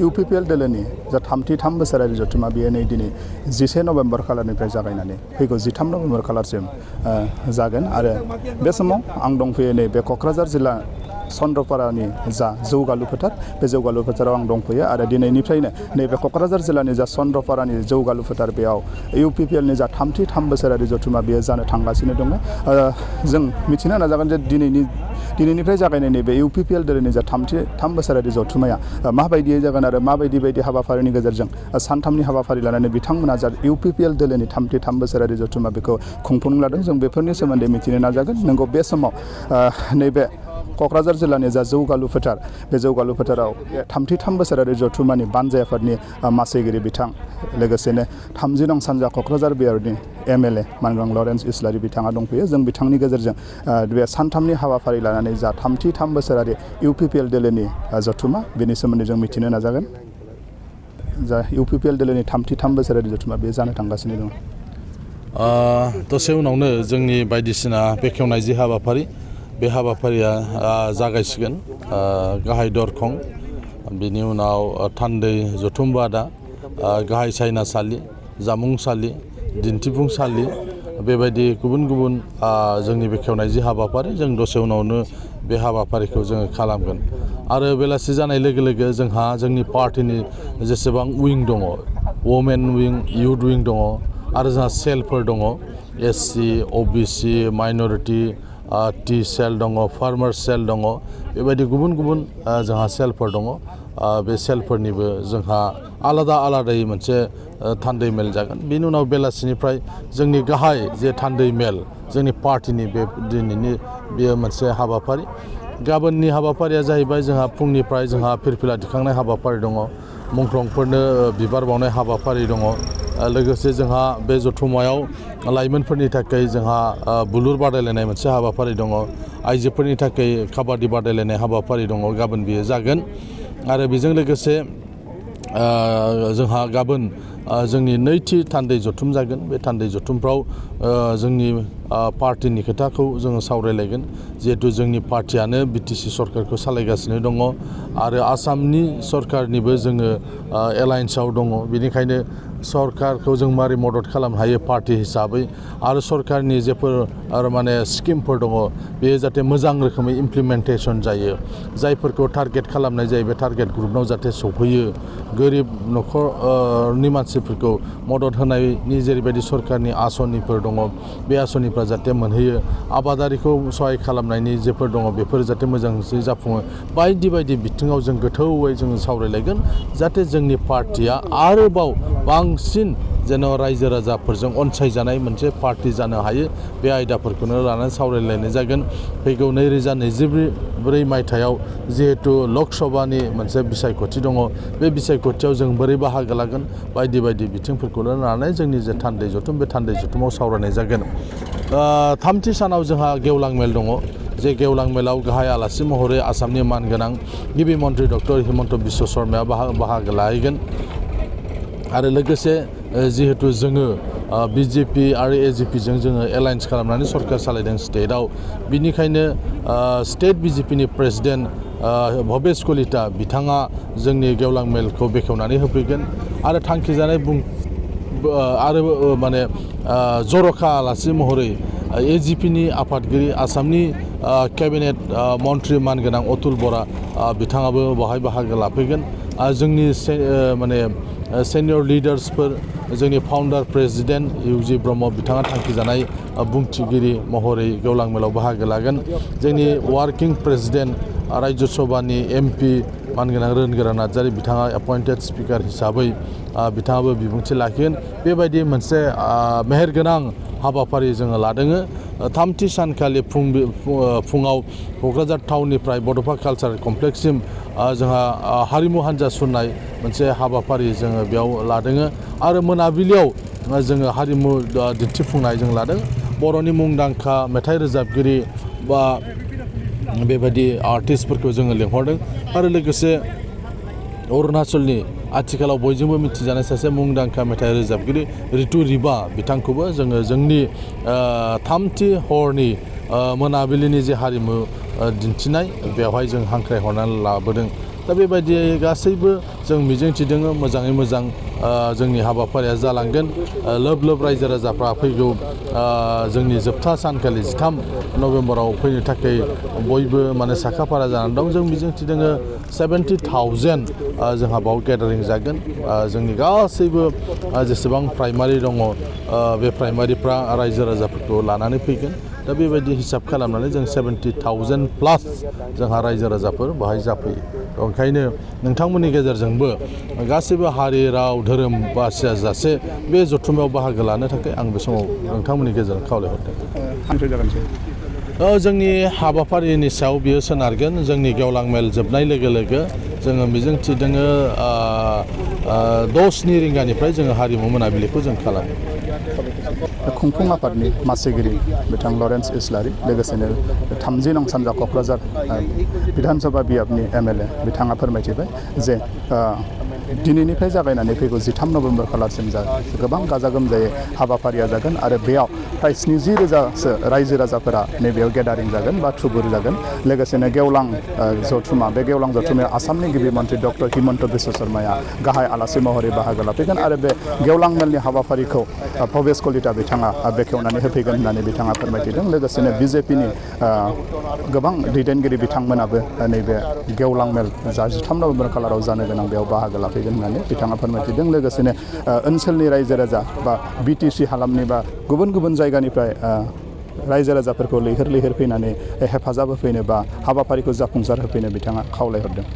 UPPL दोलोनि जा 33 बोसोरारि जथुमा बेयो नै दिनै 11 नभेम्बर खालारनिफ्राय जागायनानै फैगौ 13 नभेम्बर खालारसिम जागोन आरो बे समाव आं दंफैयो नैबे क'क्राझार जिल्ला चन्द्रपारानि जा जौगालु फोथार बे जौगालु फोथाराव आं दंफैयो आरो दिनैनिफ्रायनो नैबे क'क्राझार जिल्लानि जा चन्द्रपारानि जौगालु फोथार बेयाव UPPLनि जा 33 बोसोरारि जथुमा बेयो जानो थांगासिनो दङ जों मिथिनो नाजागोन जे दिनैनिफ्राय जागायनाय नैबे UPPL दोलोनि जा 33 बोसोरारि जथुमाया माबायदियै जागोन आरो माबायदि हाबाफारिनि गेजेरजों सानथामनि हाबाफारि लानानै बिथांमोना जा UPPL दोलोनि 33 बोसोरारि जथुमा बेखौ खुंफुं लादों जों बेफोरनि सोमोन्दै मिथिनो नाजागोन नंगौ बे समाव नैबे क'क्राझार जिल्लानि जा जौगालु फोथार बे जौगालु फोथाराव 33 बोसोरारि जथुमानि बानजाय आफादनि मासिगिरि बिथां लोगोसेनो 30 नं सानजा क'क्राझार बेयारनि MLA मानग्रां लरेन्स इस्लारि बिथाङा दंफैयो जों बिथांनि गेजेरजों बे सानथामनि हाबाफारि लानानै जा 33 बोसोरारि UPPL दोलोनि जथुमा बेनि सोमोन्दै जों मिथिनो नाजागोन जा UPPL दोलोनि 33 बोसोरारि जथुमा बे जानो थांगासिनो दं दसे उनावनो जोंनि बायदिसिना बेखेवनाय जि हाबाफारि बे हाबाफारिया जागायसिगोन गाहाय दरखं बिनि उनाव थान्दै जथुम बादा गाहाय सायनासालि जामुंसालि दिन्थिफुंसालि बेबायदि गुबुन जोंनि बेखेवनाय जि हाबाफारि जों दसे उनावनो बे हाबाफारिखौ जोङो खालामगोन आरो बेलासि जानाय लोगो लोगो जोंहा जोंनि पार्टिनि जेसेबां उइं दङ वमेन उइं इउथ उइं दङ आरो जोंहा सेलफोर दङ SC OBC माइनरिटि T सेल दङ फार्मार सेल दङ बेबायदि गुबुन जोंहा सेलफोर दङ बे सेलफोरनिबो जोंहा आलादायै मोनसे थान्दै मेल जागोन बेनि उनाव बेलासिनिफ्राय जोंनि गाहाय जे थान्दै मेल जोंनि पार्टिनि बे दिनैनि बेयो मोनसे हाबाफारि गाबोननि हाबाफारिया जाहैबाय जोंहा फुंनिफ्राय जोंहा फिरफिला दिखांनाय हाबाफारि दङ मुंख्लंफोरनो बिबार बावनाय हाबाफारि दङ लोगोसे जोंहा बे जथुमायाव लाइमोनफोरनि थाखाय जोंहा बुलुर बादायलायनाय मोनसे हाबाफारि दङ आइजोफोरनि थाखाय काबादि बादायलायनाय हाबाफारि दङ गाबोन बियो जागोन आरो बेजों लोगोसे जोंहा गाबोन जोंनि नैथि थान्दै जथुम जागोन बे थान्दै जथुमफ्राव जोंनि पार्टिनि खोथाखौ जोङो सावरायलायगोन जिहेतु जोंनि पार्टियानो BTC सरकारखौ सालायगासिनो दङ आरो आसामनि सरकारनिबो जोङो एलायन्सआव दङ बेनिखायनो सरकारखौ जों मारै मदद खालामनो हायो पार्टि हिसाबै आरो सरकारनि जेफोर माने स्किमफोर दङ बेयो जाहाथे मोजां रोखोमै इमप्लिमेन्टेसन जायो जायफोरखौ टारगेट खालामनाय जायो बे टारगेट ग्रुपनाव जाहाथे सौफैयो गोरिब न'खरनि मानसिफोरखौ मदद होनायनि जेरैबायदि सरकारनि आसनिफोर दङ बे आसनिफ्रा जाहाथे मोनहैयो आबादारिखौ सहाय खालामनायनि जेफोर दङ बेफोर जाहाथे मोजाङै जाफुङो बायदि बिथिङाव जों गोथौयै जोङो सावरायलायगोन जाहाथे जोंनि पार्टिया आरोबाव बांसिन जेन' रायजो राजाफोरजों अनसायजानाय मोनसे पार्टि जानो हायो बे आयदाफोरखौनो लानानै सावरायलायनाय जागोन फैगौ 2024 मायथाइयाव जिहेतु लकसभानि मोनसे बिसायख'थि दङ बे बिसायख'थियाव जों बोरै बाहागो लागोन बायदि बिथिंफोरखौनो लानानै जोंनि जे थान्दै जथुम बे थान्दै जथुमाव सावरायनाय जागोन थामथि सानाव जोंहा गेवलां मेल दङ जे गेवलां मेलाव गाहाय आलासि महरै आसामनि मानगोनां गिबि मन्त्रि डक्टर हिमन्त बिश्व शर्माया बाहागो लाहैगोन आरो लोगोसे जिहेतु जोङो BJP आरो AJP जों जोङो एलायन्स खालामनानै सरकार सालायदों स्टेटआव बिनिखायनो स्टेट BJPनि प्रेसिडेन्ट भबेश कलिता बिथाङा जोंनि गेवलां मेलखौ बेखेवनानै होफैगोन आरो थांखिजानाय आरो माने जर'खा आलासि महरै AJPनि आफादगिरि आसामनि केबिनेट मन्त्रि मानगोनां अतुल बरा बिथाङाबो बेवहाय बाहागो लाफैगोन जोंनि माने सेनियर लिडार्सफोर जोंनि फाउन्डार प्रेसिडेन्ट UG ब्रह्म बिथाङा थांखिजानाय बुंथिगिरि महरै गेवलां मेलाव बाहागो लागोन जोंनि वार्किं प्रेसिडेन्ट राज्य सभानि MP मानगोनां रोनगोरा नार्जारि बिथाङा एपइन्टेड स्पिकार हिसाबै बिथाङाबो बिबुंथि लाखिगोन बेबायदि मोनसे मेहेरगोनां हाबाफारि जोङो लादों थामथि सानखालि फुङाव क'क्राझार टाउननिफ्राय बड'फा कालचारेल कमप्लेक्ससिम जोंहा हारिमु हान्जा सुरनाय मोनसे हाबाफारि जोङो बेयाव लादों आरो मोनाबिलियाव जोङो हारिमु दिन्थिफुंनाय जों लादों बर'नि मुंदांखा मेथाइ रोजाबगिरि बा बेबायदि आर्टिस्टफोरखौ जोङो लेंहरदों आरो लोगोसे अरुणाचलनि आथिखालाव बयजोंबो मिथिजानाय सासे मुंदांखा मेथाइ रोजाबगिरि रितु रिबा बिथांखौबो जोङो जोंनि थामथि हरनि मोनाबिलिनि जे हारिमु दिन्थिनाय बेवहाय जों हांख्रायहरनानै लाबोदों दा बेबायदियै गासैबो जों मिजिंथिदों मोजाङै मोजां जोंनि हाबाफारिया जालांगोन। लोब लोब रायजो राजाफ्रा फैगौ जोंनि जोबथा सानखालि 13 नभेम्बराव फैनो थाखाय बयबो माने साखाफारा जानानै दं। जों मिजिंथिदों 70,000 जोंहा बाव गेदारिं जागोन। जोंनि गासैबो जेसेबां प्राइमारि दङ बे प्राइमारिफ्रा रायजो राजाफोरखौ लानानै फैगोन। दा बेबायदि हिसाब खालामनानै जों 70,000 प्लास जोंहा रायजो राजाफोर बाहाय जाफैयो। ओंखायनो नोंथांमोननि गेजेरजोंबो गासैबो हारि राव धोरोम बासियाजासे बे जथुमायाव बाहागो लानो थाखाय आं बे समाव नोंथांमोननि गेजेरजों खावलायहरदों। हांख्राय जागोनसै जोंनि हाबाफारिनि सायाव बियो सोनारगोन। जोंनि गेवलां मेल जोबनाय लोगो लोगो जोङो मिजिंथिदों 6-7 रिंगानिफ्राय जोङो हारिमु मोनाबिलिखौ जों खालामो। खुंफुं आफादनि मासिगिरि बिथां लरेन्स इस्लारि लोगोसेनो 30 नं सानजा क'क्राझार बिधान सभा बियाबनि MLA बिथाङा फोरमायथिबाय जे दिनैनिफ्राय जागायनानै फैगौ 13 नभेम्बर खालारसिम गोबां गाजा गोमजायै हाबाफारिया जागोन आरो बेयाव फ्राय 70,000सो रायजो राजाफोरा नैबेयाव गेदारिं जागोन बा थुबुर जागोन। लोगोसेनो गेवलां जथुमा बे गेवलां जथुमायाव आसामनि गिबि मन्थ्रि डक्टर हिमन्त बिश्व शर्माया गाहाय आलासि महरै बाहागो लाफैगोन आरो बे गेवलां मेलनि हाबाफारिखौ भबेस कलिता बिथाङा बेखेवनानै होफैगोन होननानै बिथाङा फोरमायथिदों। लोगोसेनो BJPनि गोबां दैदेनगिरि बिथांमोनाबो नैबे गेवलां मेल जा 13 नभेम्बर खालाराव जानो गोनां बेयाव बाहागो लाफैगोन होननानै बिथाङा फोरमायथिदों। लोगोसेनो ओनसोलनि रायजो राजा बा BTC हालामनि बा गुबुन गुबुन जायगानिफ्राय रायजो राजाफोरखौ लैहोर लैहोर फैनानै हेफाजाब होफैनो बा हाबाफारिखौ जाफुंसार होफैनो बिथाङा खावलायहरदों।